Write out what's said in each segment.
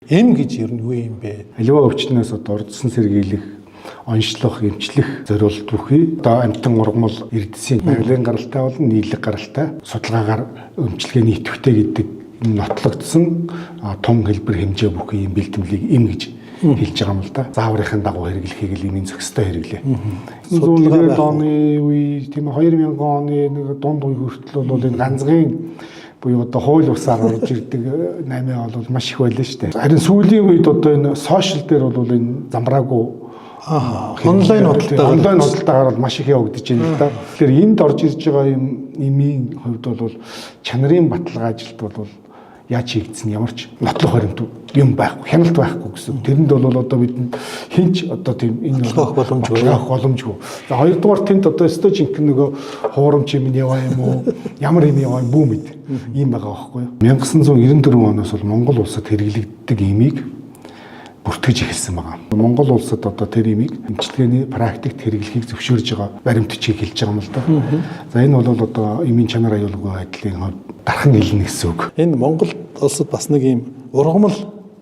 Эм гэж ер нь юу юм бэ? Аливаа өвчнөөс одоо урдсан сэргийлэх, онцлох, эмчлэх зориулт бүхий одоо амьтан ургамал эрдэсийн байгалийн гаралтай болон нийлэг гаралтай судалгаагаар эмчилгээний идэвхтэй гэдэг энэ нотлогдсон тун хэлбэр хэмжээ бүхий юм бэлтгэлийг эм гэж хэлж байгаа юм л да. Зааврын дагуу хэрэглэхийг л эмийн зохистой хэрэглээ. Судалгаа 190 оны үе, тийм ээ, 2000 оны нэг дунд үе хүртэл бол энэ ганцгийн буюу одоо хууль усаар орж ирдэг 8 бол маш их байлаа шүү дээ. Харин сүүлийн үед одоо энэ сошиал дээр бол энэ замбраагүй Онлайн худалдаа онлайн худалдаагаар бол маш их явагдаж байна л да. Тэгэхээр энд орж ирж байгаа юм эмийн хувьд бол чанарын баталгаажилт бол яаж хийгдсэн ямар ч нотлох баримт юм байхгүй, хяналт байхгүй гэсэн. Тэрэнд бол одоо бидэнд хинч одоо тийм энэ Баталгаа өгөх боломжгүй. Баталгаа өгөх боломжгүй. За, хоёрдугаар тэнд одоо өстой жинхэнэ нөгөө хуурамч юм яваа юм уу? Ямар юм яваа юм бүү мэд. Ийм байгаа байхгүй юу? 1994 оноос бол Монгол улсад хэрэглэгддэг эмийг бүртгэж эхэлсэн байгаа. Монгол улсад одоо тэр имийг эмчилгээний практикт хэрэглэхийг зөвшөөрж байгаа баримтчийг хэлж байгаа юм л да. За, энэ бол одоо эмийн чанар аюулгүй байдлын хувьд дархан хэлнэ гэсэн үг. Энэ Монгол улсад бас нэг юм ургамал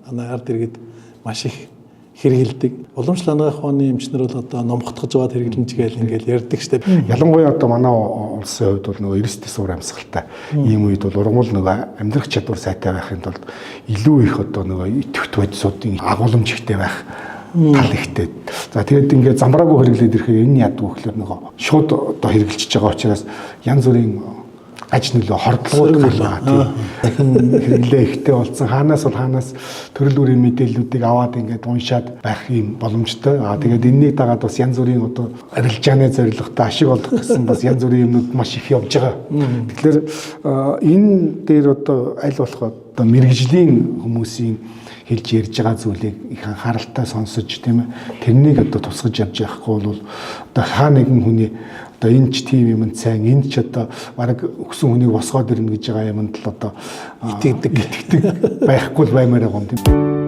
ард иргэд маш их хэрэгэлдэг. Уламжлал анагаах ухааны эмчнэр бол одоо номхотгож аваад хэрэглэнч гээл ингээл ярьдаг штеп. Ялангуяа одоо манай улсын хувьд бол нөгөө эрс төсвөр амьсгалтай. Ийм үед бол ургамал нөгөө амьдрах чадвар сайтай байхын тулд илүү их одоо нөгөө идэвхт бодисуудын агуулмж ихтэй байх тал ихтэй. За, тэгээд ингээд замбраагүй хэрэглээд ирэхээр энэ яадаг вэ гэхээр нөгөө шууд одоо хэрэгжилж байгаа учраас янз бүрийн аж нөлөө, хордлогууд гарна, тийм. Дахин хэрэглээ ихтэй болсон. Хаанаас бол хаанаас төрөл бүрийн мэдээллүүдийг аваад ингээд уншаад байх юм боломжтой. Аа, тэгээд энэнийг дагаад бас янз бүрийн одоо арилжааны зорилготой ашиг олох гэсэн бас янз бүрийн юмнууд маш их явж байгаа. Тэгэхээр энэ дээр одоо аль болох одоо мэрэгжлийн хүмүүсийн хэлж ярьж байгаа зүйлийг их анхааралтай сонсож, тийм ээ, тэрнийг одоо тусгаж явж явахгүй бол одоо хаа нэгэн хүний одоо энэ ч тийм юм сайн, энэ ч одоо бараг өгсөн хүнийг босгоод ирнэ гэж байгаа юмд л одоо Итгэдэг. Итгэдэг байхгүй л баймаар байгаа юм, тийм.